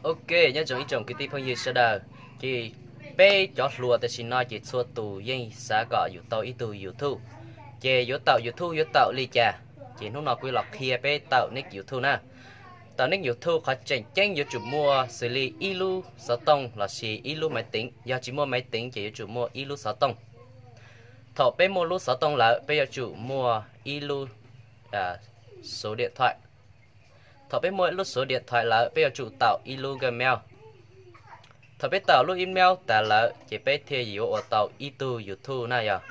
Ok, nyob zoo ib tsoom kwv tij phooj ywg sawv daws. Ces peb cov hluas tam sim no ces txhua tus yeej xav kom yus tau ib tug YouTube. Ces yuav tau YouTube yuav tau li cas? Ces hnub no kuv los qhia peb tau nick YouTube na. Tau nick YouTube qhov tseem ceeb yuav tsum muaj xws li ib lub xov tooj los sis ib lub maiv teev. Yog tsis muaj maiv teev ces yuav tsum muaj ib lub xov tooj. Thaum peb muaj lub xov tooj lawm, peb yuav tsum muaj ib lub xuv diam thais. Thaum peb muaj ib lub xuv diam thais lawm, peb yuav tsum tau ib lub Gmail. Thaum peb tau lub email tas lawm, ces peb thiaj yuav ua tau ib tug YouTube na yog.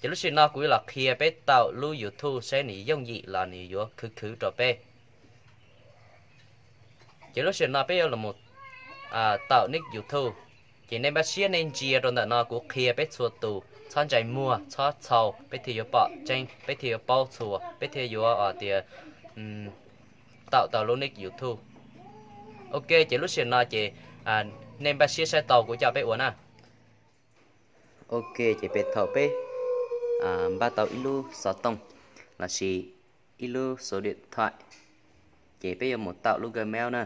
Ces lub sij hawm no kuv yuav los qhia peb tau lub YouTube saib nws yooj yim los nws yuav khwv khwv rau peb. Ces lub sij hawm no peb yuav los tau nick YouTube. Ces nej npaj siab nej ntsia rau ntawm no kuv qhia peb txhua tus, txhob ntsais muag txhob txhau, peb thiaj yuav pom tseeb, peb thiaj yuav paub txhua, peb thiaj yuav tias tau tau lub nick YouTube. Ok, ces lub sij hawm no ces nej npaj siab saib tau kuv coj peb ua na. Ok, ces peb thaum peb npaj tau ib lub xov tooj los sis ib lub xuv diam thais, ces peb yuav mus tau lub Gmail na.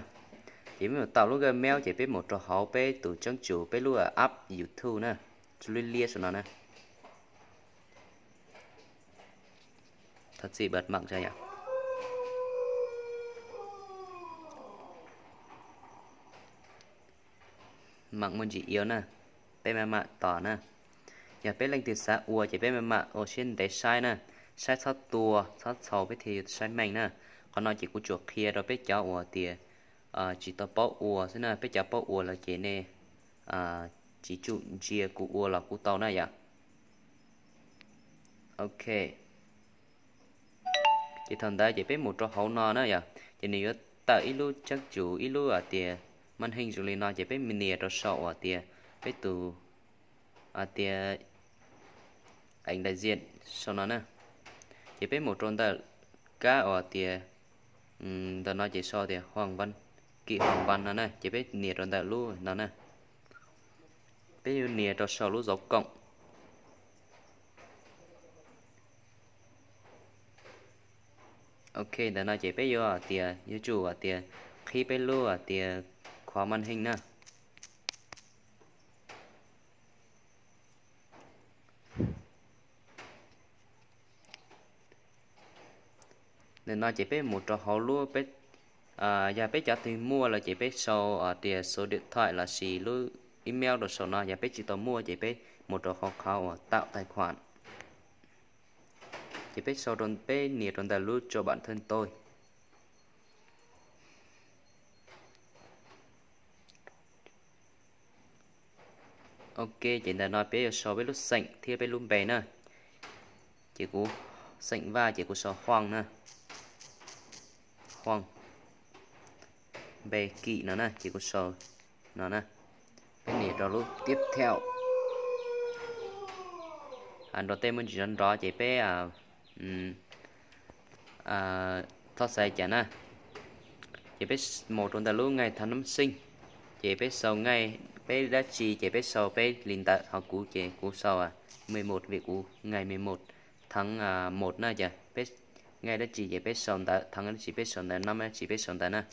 Ces peb mus tau lub Gmail ces peb mus rau hauv peb tus tsoob tsum peb lub app YouTube na, tsw liab liab saum no na. Thov txim bật mạng cho. Mạng muaj ntsis yếu na, peb maj mam tos na. Yog peb leej twg xav ua ces peb maj mam ua siab ntev saib na, saib txhob tua txhob txhau peb thiaj yuav saib meej na. Qhov no ces kuv tsuas qhia rau peb cov uas tias tsis tau paub ua xwb na, peb cov paub ua lawm ces nej tsis tsum ntsia kuv ua los kuj tau na yom. Ok. Ces thaum ntawd ces peb mus rau hauv no na yom, ces nws yuav tawm ib lub tsoob tsum ib lub hais tias màn hình zoo li no ces peb nias rau saum uas tias peb tus hais tias ảnh đại diện saum no na. Ces peb mus rau ntawm kab uas tias ntawm no ces sau tias Hoàng Văn, Kỷ Hoàng Văn no na, ces peb nias rau ntawm lub no na. Peb yuav nias rau saum lub dấu cộng. Ok, ntawm no ces peb yuav hais tias yuav tsum hais tias qhib peb lub hais tias khóa màn hình na. Ntawm no ces peb mus rau hauv lub peb, yog peb cov twg muaj lawm ces peb sau tias số điện thoại lossis lub email rau saum no, yog peb tsis tau muaj ces peb mus rau hauv qhov uas tạo tài khoản. Ces peb sau rau, peb nias rau ntawm lub cho bản thân tôi. Ok, ces ntawm no peb yuav sau peb lub xeem thiab peb lub npe na. Ces kuv xeem Vaj ces kuv sau Huang na. Huang. Npe Kim no na, ces kuv sau no na. Peb nias rau lub tiếp theo. Nrov tej muaj ntsis nrov nrov ces peb txhob xav cas na. Ces peb mus rau ntawm lub ngày tháng năm sinh, ces peb sau ngày, peb dab tsi ces peb sau peb li ntawd. Ho kuv ces kuv sau mười một, vim kuv ngày mười một tháng một na. Ces peb ngày dab tsi ces peb sau ntawd, tháng dab tsi peb sau ntawd, năm dab tsi peb sau ntawd na.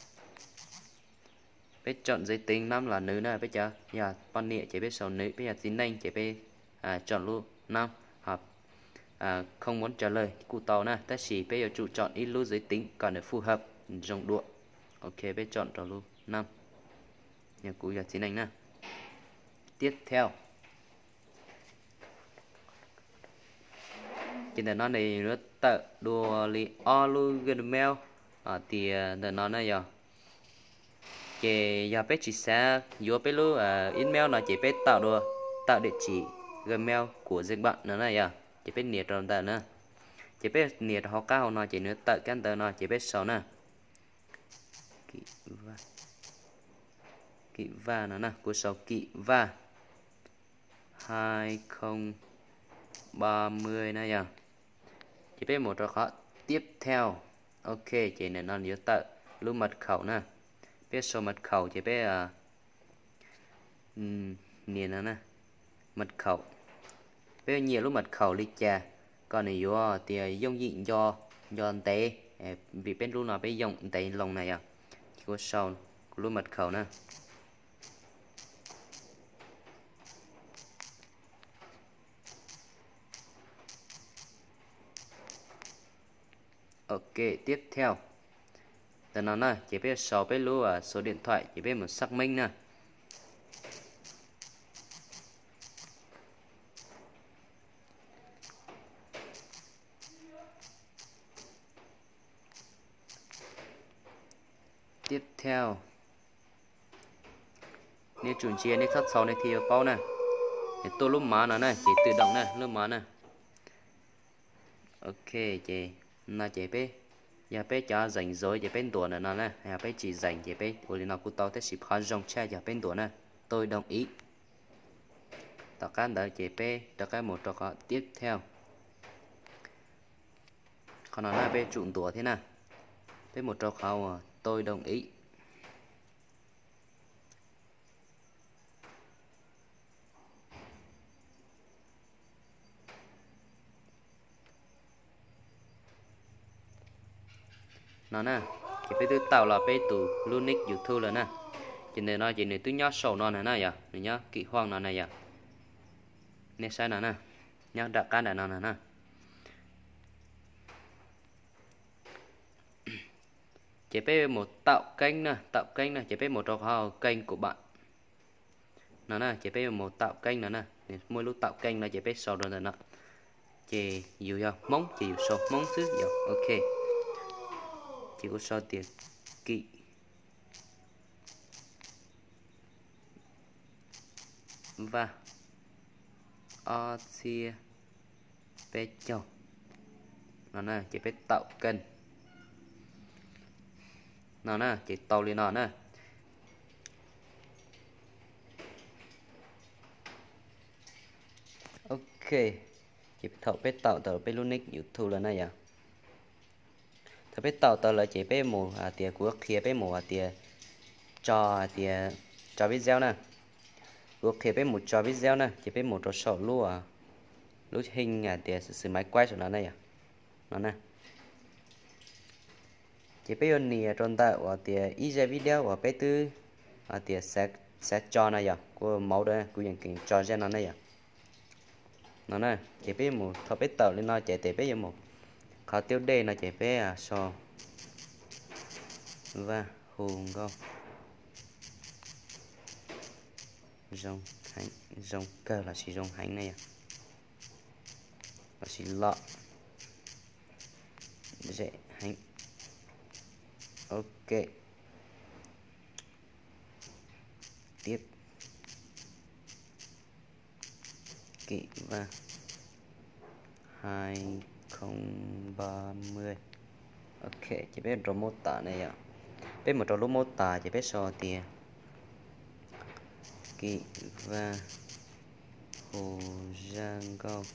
Peb chọn giới tính nam là nữ na, peb cov yog poj niam ces peb sau nữ, peb yog txiv neej ces peb chọn lub nam. Ho không muốn trả lời kuj tau na, tab sis peb yuav tsum chọn ib lub giới tính kom nws phù hợp, nws zoo dua. Ok, peb chọn rau lub nam, yog kuv yog txiv neej na. Tiếp theo. Ces ntawm no nws yuav tawm dua li ob lub Gmail tias ntawm no na yog. Ces yog peb tsis xav yuav peb lub email no ces peb tạo dua, tạo địa chỉ Gmail của riêng bạn no na yog. Ces peb nias rau ntawm na. Ces peb nias rau hauv qab hauv no ces nws tawm kab ntawv no ces peb sau na. Kỷ Vaj no na, kuv sau Kỷ Vaj hai không ba mươi na yog. Ces peb mus rau qhov tiếp theo. Ok, ces ntawm no yuav tawm lub mật khẩu na. Peb sau mật khẩu ces peb nias no na, mật khẩu. Peb nyiam lub mật khẩu li cas, kom nws yuav tias yooj yim nco, nco ntev, vim peb lub no peb yooj ntev loo na yog. Ces kuv sau, kuv lub mật khẩu na. Ok, tiếp theo. Ntawm no na ces peb sau peb lub số điện thoại ces peb mus xác minh na. Tiếp theo. Nej tsum ntsia nej txhob txhaum nej thiaj yuav paub na. Ces tuaj lub mã no na ces tự động na lub mã na. Ok, ces no ces peb, yog peb cov zeem zov ces peb ntuas ntawm no na, yog peb tsis zeem ces peb ua li no kuj tau tab sis qhov zoo tshaj yog peb ntuas na, tôi đồng ý. Tom qab ntawd ces peb rov qab mus rau qhov tiếp theo. Qhov no na peb tsum ntuas thiab na, peb mus rau qhov uas tôi đồng ý. No na, ces peb twb tau los peb tus lub nick YouTube lawm na. Ces ntawm no ces nws twb nyob saum no na yog, nws nyob kij huaj no na yog. Nej saib no na, nyob nram qab nram no na. Ces peb mus tạo kênh na, tạo kênh na ces peb mus rau qhov kênh của bạn no na, ces peb mus tạo kênh no na, muaj ib lub tạo kênh no ces peb sau rau ntawm no. Ces yus yog Hmoob ces yus sau Hmoob xwb yog ok. Ces kuv sau tias Kij Vaj ob txhiab peb caug no na, ces peb tạo kênh no na, ces tau li no na. Ok, ces thaum peb tạo tau peb lub nick YouTube lawm na yog, thaum peb tạo tau lawm ces peb mus hais tias kuv qhia peb mus hais tias tso, hais tias tso video na. Kuv qhia peb mus tso video na, ces peb mus rau saum lub, lub hình hais tias xws máy quay saum no na yog, no na. Ces peb yuav nias rau ntawm uas tias ib zaj video uas peb twb hais tias xav tso no yog, kuv mauv da kuv yeej keem tso zaj no na yog. No na, ces peb mus thaum peb tạo li no ces tes peb yuav mus qhov tiêu đề no ces peb sau Vaj Hu Nkauj zoo kawg lossis zoo heev ne yog, lossis lom zem heev. Ok, tiếp Kij Vaj hai không ba mươi. Ok, ces peb rau mô tả na yom, peb mus rau lub mô tả ces peb sau tias Kij Vaj Hu Zaj Nkauj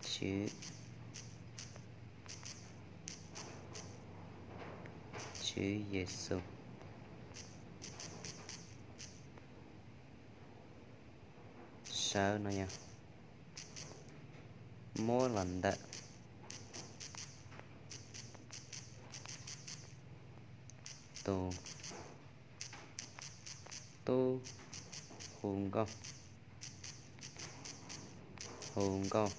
Tswv, Tswv Yexus sawv no yog muab los ntawm tus tub hu nkauj, hu nkauj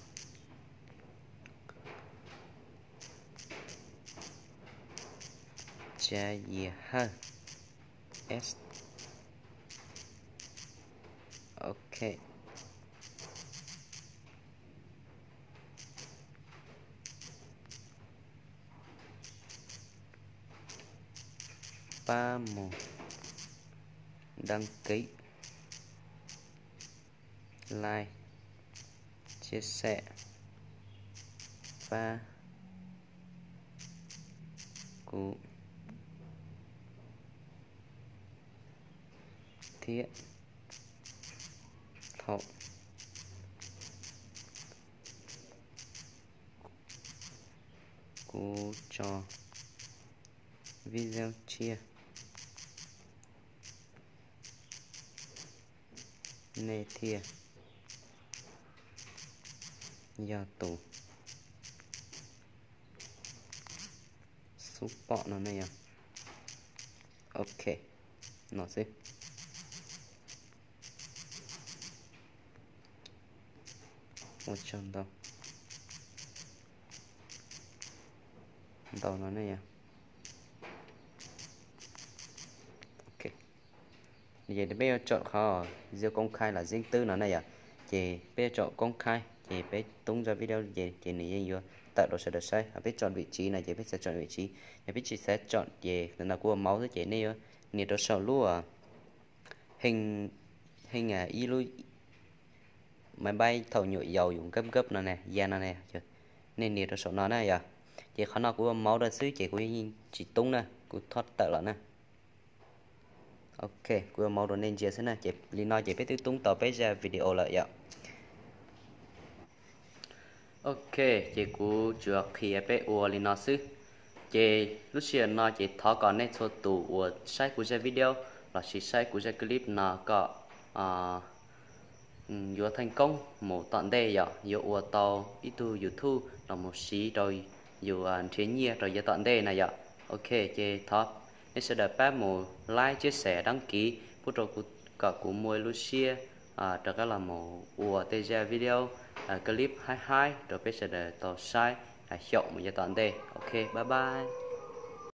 Tsav Yias Hawj. Ok, pab mus đăng ký, like, chia sẻ, pab kuv thiab. Thaum kuv tso video tshiab nej thiaj yog tus Ub, pom no ne yog. Ok, no xwb. Ua tsaug ntau, ntau no ne yog. Ok, ces peb yuav tsom qhov zia koob khaib los zib twb no ne yog. Ces peb yuav tsom koob khaib ces peb toob zaj video ces ces nws yeej yuav tawm rau sawv daws saib. Ho peb tsom vim tsiv no ces peb txawm tsom vim tsiv. Yog peb tsis xav tsom ces ntawm no kuv ua mauv xwb ces nej yuav nias rau saum lub, heej, heej ib lub maiv npaib thaum nyuam yaus yus nkab nkab no ne, ya no ne, nej nias rau saum no na yog. Ces qhov no kuv ua mauv rau xwb ces kuv yeej tsis toob na, kuv thoj tawm los na. Ok, kuv ua mauv rau nej ntsia xwb na, ces li no ces peb twb toob tau peb zaj video lawm yom. Ok, ces kuv tsuas qhia peb ua li no xwb. Ces lub sij hawm no ces thov kom nej txhua tus uas saib kuv zaj video lossis saib kuv zaj clip no kom yuav theej koob mus tom ntej yom, yuav ua tau ib tug YouTube los mus siv rau yus nrhiav nyiaj rau yav tom ntej na yom. Ok, ces thov nej sawv daws pab mus like, chia sẻ, đăng ký pub rau kuv kom kuv muaj ib lub siab rov qab los mus ua tej zaj video, clip haib haib rau peb sawv daws tau saib xyaum mus yav tom ntej. Ok, bye bye.